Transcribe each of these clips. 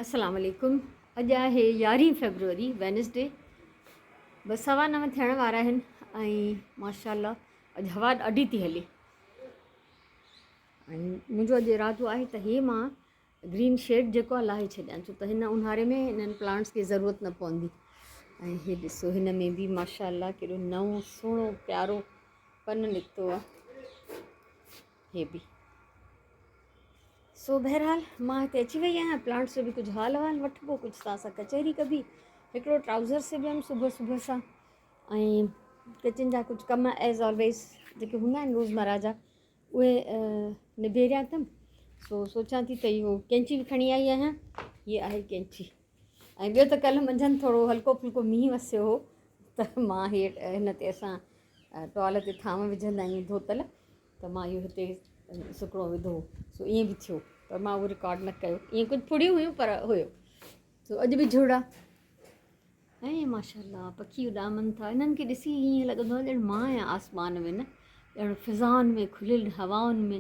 السلام عليڪم اڄ آهي يارهين فيبروري وينسڊي بس سوا نو ٿيڻ وارا آهن ۽ ماشاء الله اڄ هوا ڏاڍي ٿي هلي ۽ منهنجو اڄ ارادو آهي ته هي مان گرين شيڊ جيڪو آهي لاهي ڇڏيان ڇو ته هن اونهاري ۾ هنن پلانٽس کي ضرورت نه پوندي ۽ هي ڏسو هن ۾ به ماشاء الله ڪيڏو نئون سهڻو پيارو پن نڪتو آهي هي به سو بهرحال مان هتي اچي وئي آهيان پلانٽس جو به ڪجهه حال احوال وٺبو ڪجهه توهان سان ڪچهري ڪبي هڪڙو ٽرائوزر سبيم صبح صبح سان ۽ ڪچن جا ڪجهه ڪم ايز آلويز جيڪي هوندا آهن روزمره جا اهي نبيريا اٿم سو سوچان ٿي ته اهو ڪينچي به کڻي آئي آهيان هي آهي ڪينچي ۽ ٻيو ته ڪلهه منجهند ٿورو هلڪو ڦلڪو مينهن وسيو هو ته مان هي هن تي اسان ٽوال تي ٿانو وجهندا آهيون ڌوتل ته مان اهو هتي سڪڻو وڌو سو ائين به ٿيو پر مان اهو رڪارڊ نه ڪيو ائين ڪجهه ڦڙيون هيون پر هيو سو اڄ به جهڙ آ ۽ ماشاء الله پکي اڏامن ٿا انهن کي ڏسي ائين لڳندو آهي ڄڻ مان آهيان آسمان ۾ نه ڄڻ فضائن ۾ کليل هوائن ۾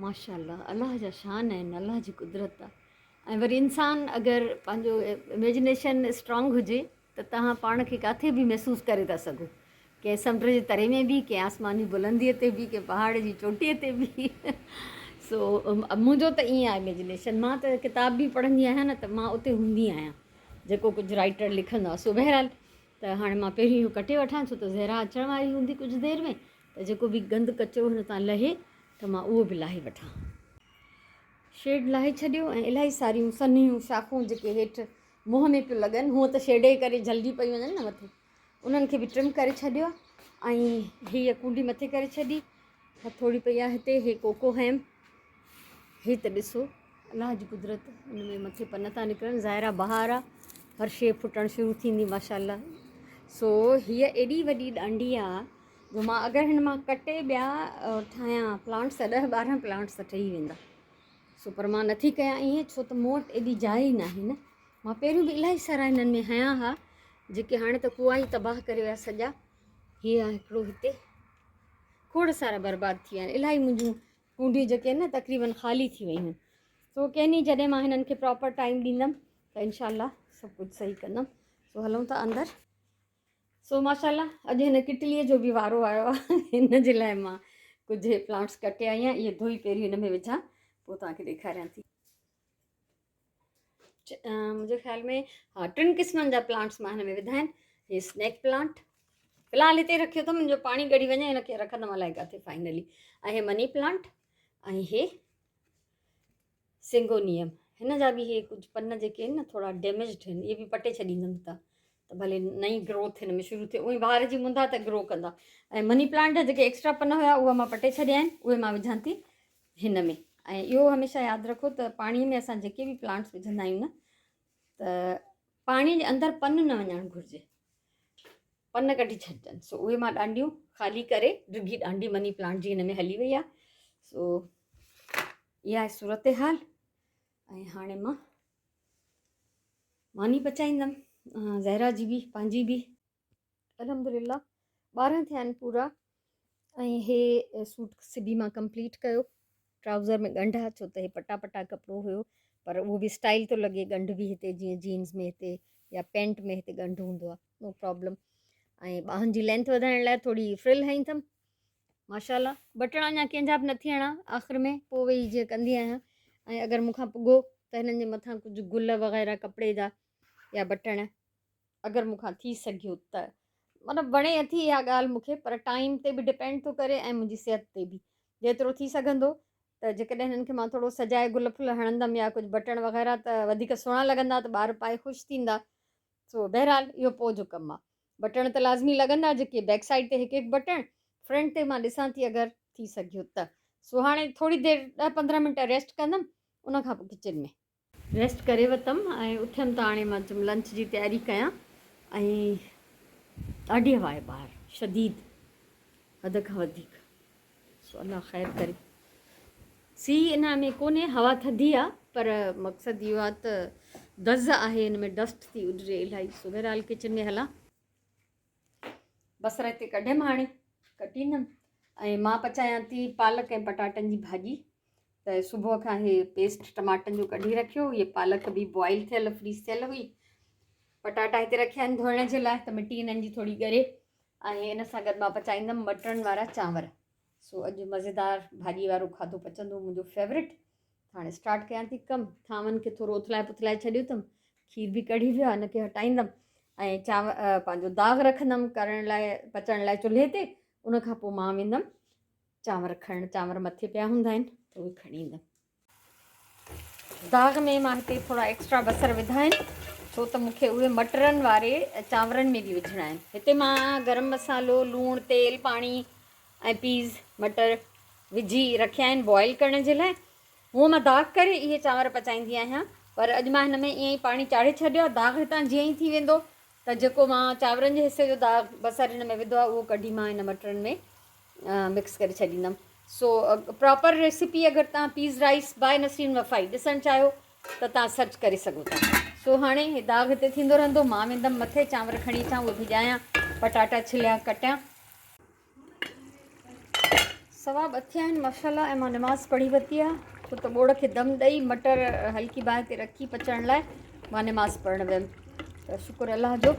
ماشاء الله الله جا شان آهن الله جي قدرت آهي ۽ وري انسان اگر پنهنجو اميجنيشن اسٽرانگ هجي ته توهان پاڻ کي ڪاٿي به محسوس ڪري ٿا سگهو، ڪنهن سمنڊ جي تري ۾ به، ڪنهن آسماني بلنديء تي به، ڪنهن پهاڙ جي چوٽيء تي به. سو منهنجو ته ائين آهي اميجنيشن. مان ته ڪتاب به پڙهندي آهيان نه ته مان اتي هوندي آهيان، جيڪو ڪجهه رائيٽر لکندو آهي. سو بهرحال ته هاڻي مان پهرين اهو ڪٽي وٺان، ڇو ته زهرا اچڻ واري هوندي ڪجهه دير ۾، ته جيڪو به گند ڪچرو هن تان لهي ته مان اهو به لاهي وٺان. شيڊ لاهي ڇڏيو ۽ الاهي ساريون سنهيون شاخون جيڪي هيٺ منهن ۾ پيون لڳن، هونء ته شيڊ جي ڪري جهلجي پيون وڃن نه مٿي، انهن کي به ٽرم ڪري ڇڏيو آهي ۽ هيء ڪونڊي مٿي ڪري ڇڏي، هٿوڙي پئي آهي هتي، هي ڪوڪو هيم، هي ته ڏسو الله جي قدرت، ان ۾ مٿي پن ٿا نڪرن، ظاهر آهي بهار آهي، هر شيء ڦٽڻ شروع ٿيندي ماشاء الله. سو هيء ايڏي وڏي ڏانڊي آهي جو مان اگر هن مان ڪٽي ٻيا ٺاهيان پلانٽس ته ڏهه ٻارهن پلانٽس ته ٺهي ويندا. سو پر مان نٿي ڪيان ائين ڇو ته مون وٽ ايڏي جاء ئي ناهي نه. مان پهريون به الاهي سارا هنن ۾ هنيا ها جيڪي هاڻي ته ڪوئا ئي تباهه ڪري ويا سڄا. هي آهي هڪڙو هتي کوڙ سارا برباد ٿي ويا آهن. الاهي منهنجون ڪونڊيون جيڪي آهن نه تقريبن خالي ٿي ويون آهن. سو ڪنهن ڏينهن جڏهن مان هنن کي پراپر ٽائيم ڏيندم ته انشاء الله سڀ ڪجهه صحيح ڪندم. سو هلون ٿا اندر. سو ماشاء الله اڄ هن ڪٽليء جو به وارو آيو آهي هن جي لاء مان ڪجهه هي پلانٽس ڪٽي آئي آهيان اهي ڌوئي پهرين هن ۾ وجهان پوء توهان کي ڏيکاريان ٿي منهنجي خيال ۾ ها ٽن قسمن جا پلانٽس مان هن ۾ وڌا آهن هي سنيڪ پلانٽ في الحال هتي رکيو اٿم منهنجو پاڻي ڳڙي وڃي هن کي رکندم الائي ڪاٿي فائنلي ۽ هي مني پلانٽ ۽ هي سنگونيم، هن جا به هي ڪجهه پن جيڪي آهن نه ٿورا ڊيميجڊ آهن اهي به پٽي ڇڏيندم هتان ته ڀلي نئين گروٿ هن ۾ شروع ٿئي اونئي بهار جي مند آهي ته گرو ڪندا ۽ مني پلانٽ جا جيڪي ايڪسٽرا پن هيا اها مان پٽي ڇڏيا آهن اهي مان وجهان ٿي هن ۾ ۽ اهو هميشه ياد رکو ته پاڻي ۾ اسان جيڪي به پلانٽس وجهندا آهيون نه ته پاڻي جي اندر پن نه وڃڻ گهرجي پن ڪڍي ڇڏجن سو اهي مان ڏانڊيون خالي ڪري ڊگهي ڏانڊي مني پلانٽ جي هن ۾ هلي وئي آهي سو اها آهي صورتحال ۽ هاڻي مان ماني پچائيندم زهرا جي به پنهنجي به الحمدلله ٻارهن ٿيا آهن پورا ۽ هي سوٽ سبي مان ڪمپليٽ ڪيو ٽرائوزر ۾ ڳنڍ آ ڇو ته هي پٽا پٽا ڪپڙو هيو پر اهو به اسٽائل ٿو لڳي ڳنڍ به هتي جيئن جينز ۾ هتي يا پينٽ ۾ هتي ڳنڍ هوندو آ نو پرابلم ۽ ٻانهن جي لينٿ وڌائڻ لاء ٿوري فرل هنئي اٿم ماشاء الله بٽڻ اڃا ڪنهن جا به نٿي هڻان آخر ۾ پوء ويهي جيئن ڪندي آهيان ۽ اگر مون کان پڳو ته هنن جي مٿان ڪجهه گل وغيره ڪپڙي جا يا بٽڻ اگر مون کان ٿي سگهيو ته مطلب وڻي اٿي اها ڳالهه مون کي پر ٽائيم تي به ڊپينڊ ٿو ڪري ۽ منهنجي صحت تي به جيترو ٿي سگهندو ته جيڪڏهن هنن کي مان ٿورو سجائي گل ڦل هڻندم يا ڪجهه بٽڻ وغيره ته وڌيڪ سهڻا لڳندا ته ٻار پائي خوش ٿيندا سو بهرحال اهو پوء جو ڪم آهي بٽڻ ته لازمي لڳندا جيڪي بيڪ سائيڊ تي هڪ هڪ بٽڻ فرنٽ تي مان ڏسان ٿي اگر ٿي سگهيو ته سو هاڻي ٿوري دير ڏهه پندرهن منٽ ريسٽ ڪندم ان کان پوء ڪچن ۾ ريسٽ ڪري ورتم ۽ اٿيم ته هاڻي مان چيم لنچ جي تياري ڪيان ۽ ڏاڍي هوا آهي ٻاهر شديد حد کان وڌيڪ سو الله خير ڪري سي ان ۾ ڪونهي هوا ٿڌي آ پر مقصد اهو آ ته دز آهي ان ۾ ڊسٽ ٿي اڏري الاهي سو بهرحال ڪچن ۾ هلان بصر هتي ڪڍيم هاڻي ڪٽيندم ۽ مان پچايان ٿي پالڪ ۽ پٽاٽن جي ڀاڄي. ته صبح کان هي پيسٽ ٽماٽن جو ڪڍي رکيو. هي پالڪ به بوائل ٿيل فريز ٿيل هئي. پٽاٽا هتي رکيا آهن ڌوئڻ جي لاء ته مٽي انهن جي ٿوري ڳري ۽ ان سان گڏ مان پچائيندم مٽرن وارا چانور. سو اڄ مزيدار ڀاڄي وارو کاڌو پچندو منهنجو فيورٽ. هاڻي اسٽارٽ ڪيان ٿي ڪم. ٿانون کي ٿورو اٿلائي پٿلائي ڇڏيو اٿم. کير به ڪڙهي ويو آهي ان کي هٽائيندم ۽ چانور پنهنجو داغ رکندم ڪرڻ لاء پچڻ لاء چلهي تي. ان کان پوء مان ويندم چانور کڻڻ. چانور مٿي پيا هوندا آهن ته اهي کڻي ايندم. داغ ۾ مان هتي ٿورا ايڪسٽرا بصر وڌا آهن ڇو ته مون کي اهي مٽرن واري چانورن ۾ به وجهڻا آهن. هتي مان گرم مصالحو، لوڻ، تيل، پاڻي ۽ پيز، مٽر، وجهي رکيا آهن بوائل ڪرڻ جي لاء. هونء مان داغ ڪري اهي چانور پچائيندي آهيان پر اڄ مان هن ۾ ائين ئي پاڻي چاڙهي ڇڏيو آهي. داغ هتان جيئن ئي ٿي ويندو ته جيڪو مان چانورن جي حصي جو داغ بصر هن ۾ وڌو آهي اهو ڪڍي مان هن مٽرن ۾ مڪس ڪري ڇڏيندم. سو پراپر ريسيپي اگر توهان پيز رائيس باء نسرين وفائي ڏسڻ چاهيو ته توهان سرچ ڪري سگهو ٿا. سو هاڻي هي داغ هتي ٿيندو رهندو. مان ويندم مٿي چانور کڻي اچان اهي ڀڄايان پٽاٽا ڇليان ڪٽيان. سوا ٻه ٿيا آهن ماشاءالله ۽ مان نماز پڙهي ورتي آهي ڇو ته ٻوڙ کي دم ڏئي مٽر هلڪي باهه تي رکي پچڻ لاء مان نماز پڙهڻ ويم ته شڪر الله جو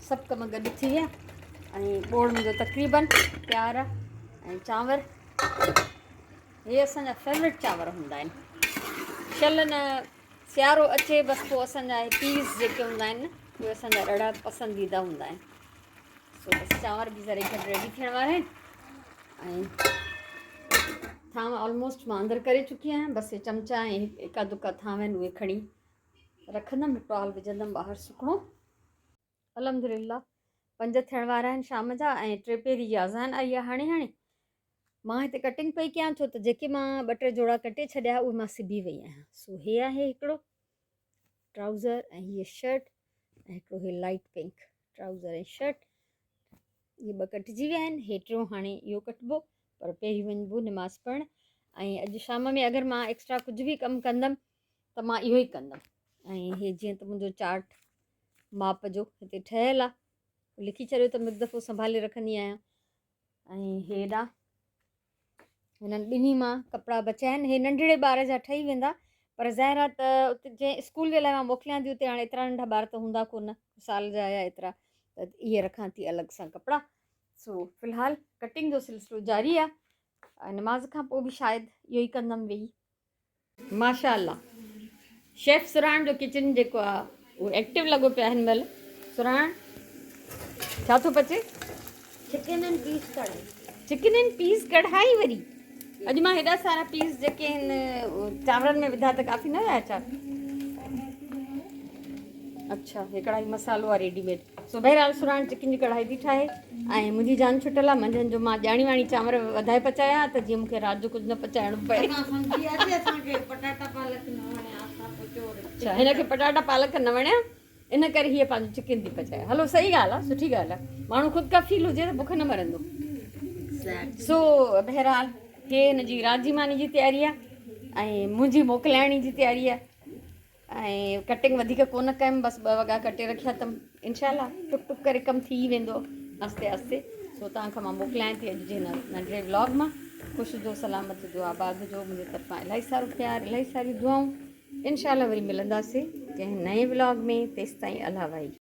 سڀ ڪم گڏ ٿي ويا ۽ ٻوڙ منهنجو تقريبن تيار آهي ۽ چانور هي اسان جا فيورٽ چانور هوندا آهن شل نه سيارو اچي بس پوء اسان جا پيس جيڪي هوندا آهن اهي اسان جا ڏاڍا پسنديده هوندا آهن سو بس چانور به ذري گهٽ ريڊي ٿيڻ وارا آهن ۽ ٿانو آلموسٽ مان اندر ڪري چڪي آهيان بس هي چمچا ۽ هڪا دڪا ٿانو آهن اهي کڻي رکندم ٽوال وجهندم ٻاهر سڪڻو. الحمدلله پنج ٿيڻ وارا آهن شام جا ۽ ٽي پهري جي اذان آئي آهي هاڻي هاڻي مان هتي ڪٽنگ پئي ڪيان ڇو ته جيڪي مان ٻه ٽي جوڙا ڪٽي ڇڏيا اهي مان سبي وئي آهيان سو هي آهي هڪڙو ٽرائوزر ۽ هيء شرٽ ۽ هڪڙو هي لائٽ پنڪ ٽرائوزر ۽ شرٽ اهي ٻه ڪٽجي ويا آهن هي ٽيون هاڻي اهو ڪٽبو پر پهرين وڃبو نماز پڙهڻ ۽ اڄ شام ۾ اگر مان ايڪسٽرا ڪجهه به ڪم ڪندم ته مان اهو ئي ڪندم ۽ هي جيئن ته منهنجو چارٽ ماپ جو هتي ٺهيل آهي لکي ڇڏيو ته هڪ دفعو سنڀالي رکندي آهيان ۽ هيڏا هنن ٻنهي مان ڪپڙا بچيا آهن. هي ننڍڙي ٻار جا ٺهي ويندا پر ظاهر آهي ته اتي جنهن اسڪول جي لاء مان موڪليان ٿي اتي هاڻي ايترا ننڍا ٻار ته هوندا ڪونه سال جا يا ايترا ته اهي رکان ٿي الڳ سان ڪپڙا. سو في الحال ڪٽنگ جو سلسلو جاري آهي نماز کان پوء به شايد اهو ئي ڪندم ويهي. ماشاء الله شيف سرهاڻ جو ڪچن جيڪو آ اهو ايڪٽو لڳو پيو آهي هن مهل. سرهاڻ ڇا ٿو پچي؟ چڪن اينڊ پيس ڪڙهائي. چڪن اينڊ پيس ڪڙهائي وري اڄ مان هيڏا سارا پيس جيڪي هن چانورن ۾ وڌا ته ڪافي نه هيا ڇا؟ اڇا هي ڪڙهائي مسالو آ ريڊي ميڊ. سو بهرحال سرهاڻ چڪن جي ڪڙهائي ٿي ٺاهي ۽ منهنجي جان ڇٽل آ منجهند جو مان ڄاڻي واڻي چانور وڌائي پچايا ته جيئن مون کي رات جو ڪجهه نه پچائڻو پئي. اسان سمجهي وياسين اسان کي پٽاٽا پالڪ نه وڻيا اسان پوء چور اڇا هن کي پٽاٽا پالڪ نه وڻيا ان ڪري هيء پنهنجو چڪن ٿي پچائي. هلو صحيح ڳالهه آ سٺي ڳالهه آ ماڻهو خود ڪفيل هجي ته بک نه مرندو. سو بهرحال هي هن جي رات جي ماني جي تياري آ ۽ منهنجي موڪلائڻي جي تياري آ. ۽ ڪٽنگ وڌيڪ ڪونه ڪيم بس ٻه وڳا ڪٽي رکيا اٿم انشاء الله ٽڪ ٽڪ ڪري ڪم ٿي ويندو آهستي آهستي سو توهان کان مان موڪلايان ٿي اڄ جي هن ننڍڙي ولاگ مان خوش هجو سلامت هجو آباد هجو منهنجي طرفان الاهي سارو پيار الاهي ساريون دعائون انشاء الله وري ملنداسين ڪنهن نئين ولاگ ۾ تيستائين الله وائي.